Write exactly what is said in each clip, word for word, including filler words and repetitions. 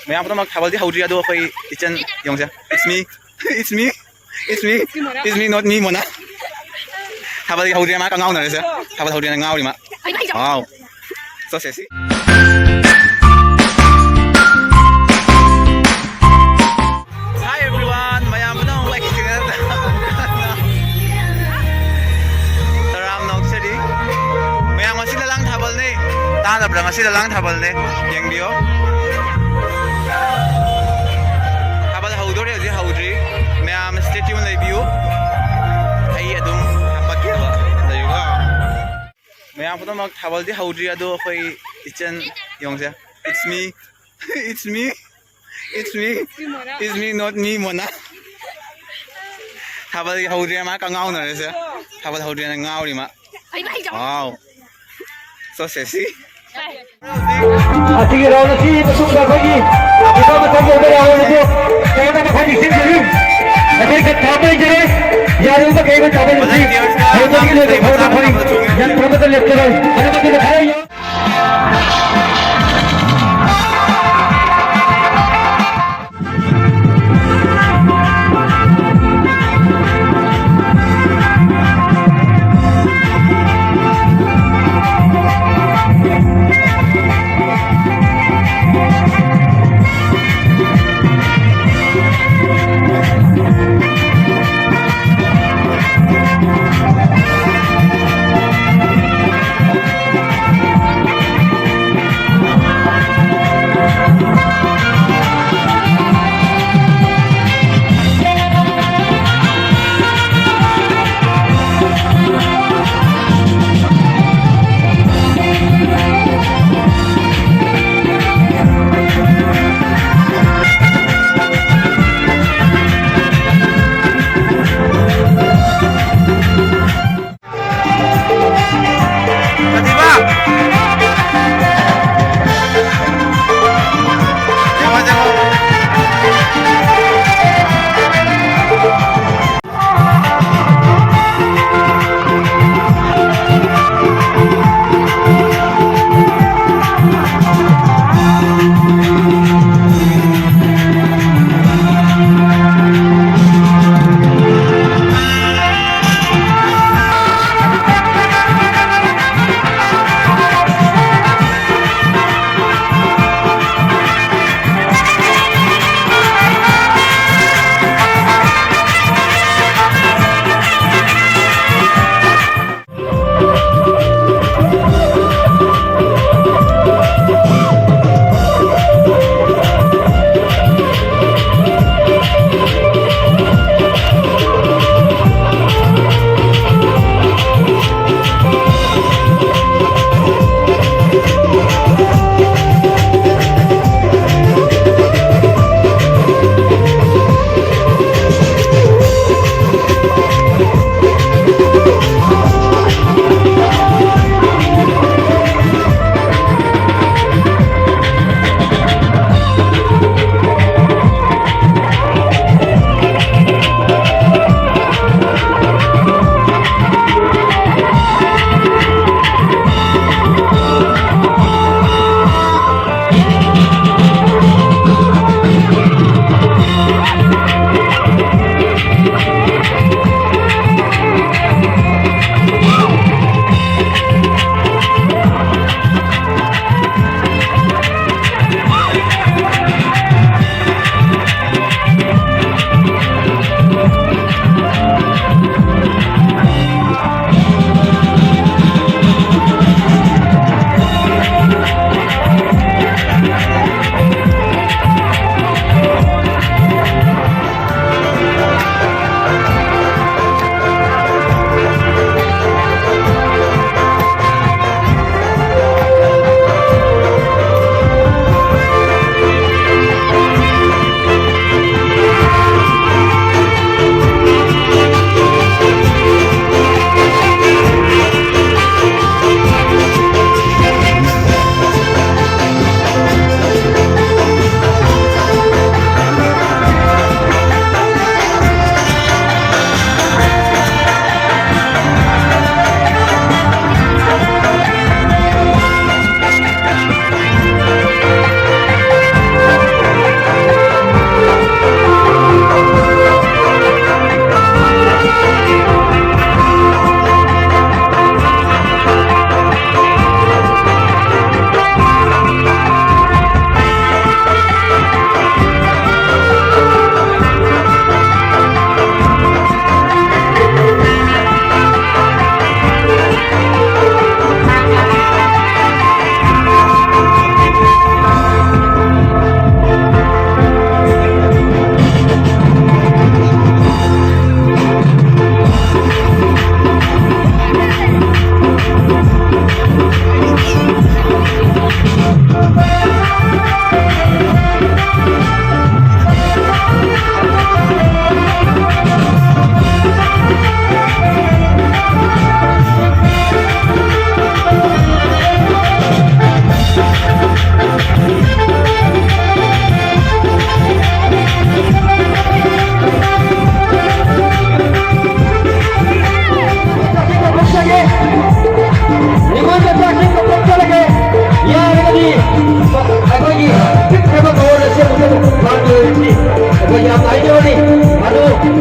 ꯃꯌꯥꯝ ꯄꯨꯝꯅꯃꯛ ꯊꯥꯕꯜꯗꯤ ꯍꯧꯗ꯭ꯔꯤ, ꯑꯗꯣ ꯑꯩꯈꯣꯏ ꯏꯆꯟ ꯌꯦꯡꯉꯨꯁꯦ꯫ It's me. It's me. It's me. It's me, not me, ꯃꯣꯅꯥ꯫ ꯊꯥꯕꯜꯗꯤ ꯍꯧꯗ꯭ꯔꯤ, ꯃꯥ ꯀꯉꯥꯎꯅꯔꯁꯦ꯫ ꯊꯥꯕꯜ ꯍꯧꯗ꯭ꯔꯤꯅ ꯉꯥꯎꯔꯤ ꯃꯥ꯫ Wow. So sexy. Hi everyone, ꯃꯌꯥꯝ ꯄꯨꯝꯅꯃꯛ ꯑꯩꯒꯤ channel-ꯗ ꯇꯔꯥꯝꯅ ꯑꯣꯛꯆꯔꯤ꯫ ꯃꯌꯥꯝ, ꯉꯁꯤ ꯂꯂꯥꯡ ꯊꯥꯕꯜꯅꯦ꯫ ꯇꯥꯗꯕ꯭ꯔꯥ? ꯉꯁꯤ ꯂꯂꯥꯡ ꯊꯥꯕꯜꯅꯦ꯫ ꯌꯦꯡꯕꯤꯌꯣ꯫ ꯊꯥꯕꯜ ꯍꯧꯗꯣꯔꯦ, ꯍꯧꯖꯤꯛ ꯍꯧꯗ꯭ꯔꯤ꯫ ꯃꯌꯥꯝ stay tune ꯂꯩꯕꯤꯌꯨ꯫ ꯑꯩ ꯑꯗꯨꯝ ꯍꯥꯄꯛꯀꯦꯕ꯫ ꯂꯩꯌꯨꯀꯣ꯫ ꯃꯌꯥꯝ ꯄꯨꯝꯅꯃꯛ ꯊꯥꯕꯜꯗꯤ ꯍꯧꯗ꯭ꯔꯤ, ꯑꯗꯣ ꯑꯩꯈꯣꯏ ꯏꯆꯟ ꯌꯦꯡꯉꯨꯁꯦ꯫ It's me. It's me. It's me. It's me, not me, ꯃꯣꯅꯥ꯫ ꯊꯥꯕꯜ ꯍꯧꯗ꯭ꯔꯤ, ꯃꯥ ꯀꯉꯥꯎꯅꯔꯁꯦ꯫ ꯊꯥꯕꯜ ꯍꯧꯗ꯭ꯔꯤꯅ ꯉꯥꯎꯔꯤ ꯃꯥ꯫ Wow. So sexy. ꯑꯁꯤꯒꯤ round ꯑꯁꯤ ꯃꯇꯨꯡꯗ ꯑꯩꯈꯣꯏꯒꯤ ꯃꯊꯪ ꯃꯊꯪꯒꯤ ꯑꯣꯏꯕ round ꯑꯗꯨ ꯀꯌꯥꯗ ꯃꯈꯥ ꯅꯤꯡꯁꯤꯡꯖꯔꯤ꯫ ꯑꯩꯈꯣꯏ ꯈꯠ ꯊꯥꯕ ꯂꯩꯖꯔꯦ꯫ ꯌꯥꯔꯤꯕ ꯃꯈꯩ ꯑꯩꯈꯣꯏ ꯊꯥꯕꯜ ꯑꯁꯤ ꯍꯧꯕꯗꯒꯤ ꯂꯣꯏꯕ ꯐꯥꯎꯕ ꯑꯩꯈꯣꯏ ꯌꯥꯝ ꯊꯥꯕꯗ ꯂꯦꯞꯆꯔꯣꯏ꯫ ꯃꯔꯝ ꯑꯗꯨꯅ ꯈꯔ ꯌꯥꯎ-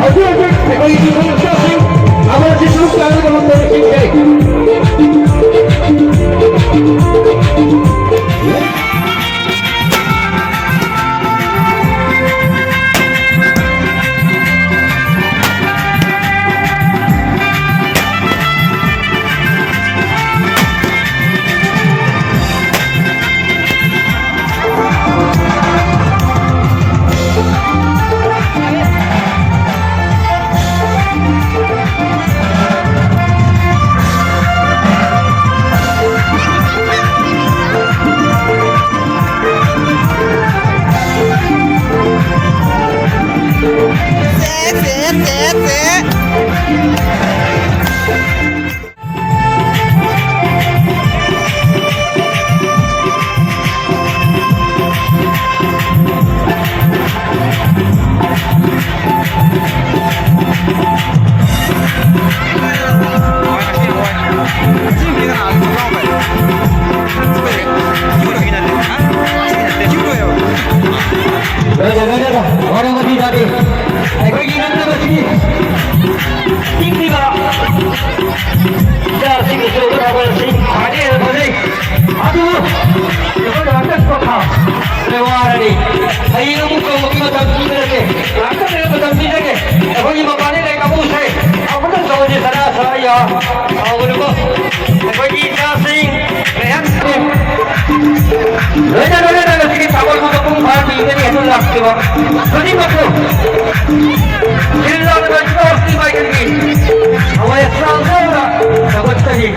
ꯍꯧꯖꯤꯛ ꯍꯧꯖꯤꯛ ꯑꯩꯈꯣꯏꯒꯤ ꯏꯆꯥꯁꯤꯡ ꯑꯃꯗꯤ ꯁꯔꯨꯛ ꯌꯥꯅꯕꯒꯤꯗꯃꯛꯇ ꯁꯤꯟꯈ꯭ꯔꯦ꯫ ꯑꯩꯈꯣꯏꯒꯤ ꯅꯠꯇꯕꯁꯤ ꯄꯤꯛꯂꯤꯕ ꯏꯆꯥꯁꯤꯡꯒꯤꯁꯨ ꯊꯥꯕꯜꯁꯤ ꯈ꯭ꯋꯥꯏꯗꯒꯤ ꯍꯦꯟꯅ ꯐꯖꯩ꯫ ꯑꯗꯨꯕꯨ ꯑꯩꯈꯣꯏꯅ ꯉꯥꯛꯇꯪ ꯄꯣꯊꯥꯕꯗ ꯋꯥꯔꯅꯤ꯫ ꯍꯌꯦꯡ ꯑꯃꯨꯛ ꯇꯧꯕꯒꯤ ꯃꯇꯝ ꯄꯤꯖꯔꯒꯦ꯫ ꯉꯥꯛꯇꯪ ꯂꯩꯔ ꯃꯇꯝ ꯄꯤꯖꯒꯦ꯫ ꯑꯩꯈꯣꯏꯒꯤ ꯃꯄꯥꯟꯗ ꯂꯩ ꯀꯥꯡꯕꯨꯁꯦ ꯑꯃꯨꯛꯇꯪ ꯇꯧꯍꯟꯁꯤ꯫ ꯁꯅꯥ ꯁꯅꯥ ꯌꯥ ꯇꯧꯒꯅꯨꯀꯣ꯫ ꯑꯩꯈꯣꯏꯒꯤ ꯏꯆꯥꯁꯤꯡ ꯂꯩꯍꯟꯁꯤ꯫ ꯂꯣꯏꯅ ꯂꯣꯏꯅꯅ ꯉꯁꯤꯒꯤ ꯊꯥꯕꯜꯕꯨ ꯃꯄꯨꯡ ꯐꯥꯍꯟꯕꯤꯒꯅꯤ ꯍꯥꯏꯗꯨꯅ ꯂꯥꯛꯈꯤꯕ ꯈꯨꯗꯤꯡꯃꯛꯄꯨ ꯁꯤꯜ ꯂꯥꯡꯂꯤꯕ ꯏꯆꯥꯁꯤꯡ ꯃꯥꯏꯀꯩꯗꯒꯤ ꯊꯋꯥꯏ ꯍꯛꯆꯥꯡ ꯌꯥꯎꯅ ꯊꯥꯒꯠꯆꯔꯤ꯫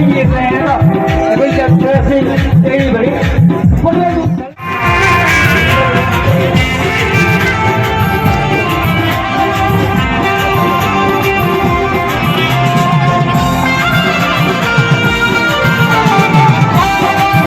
ꯌꯦꯟ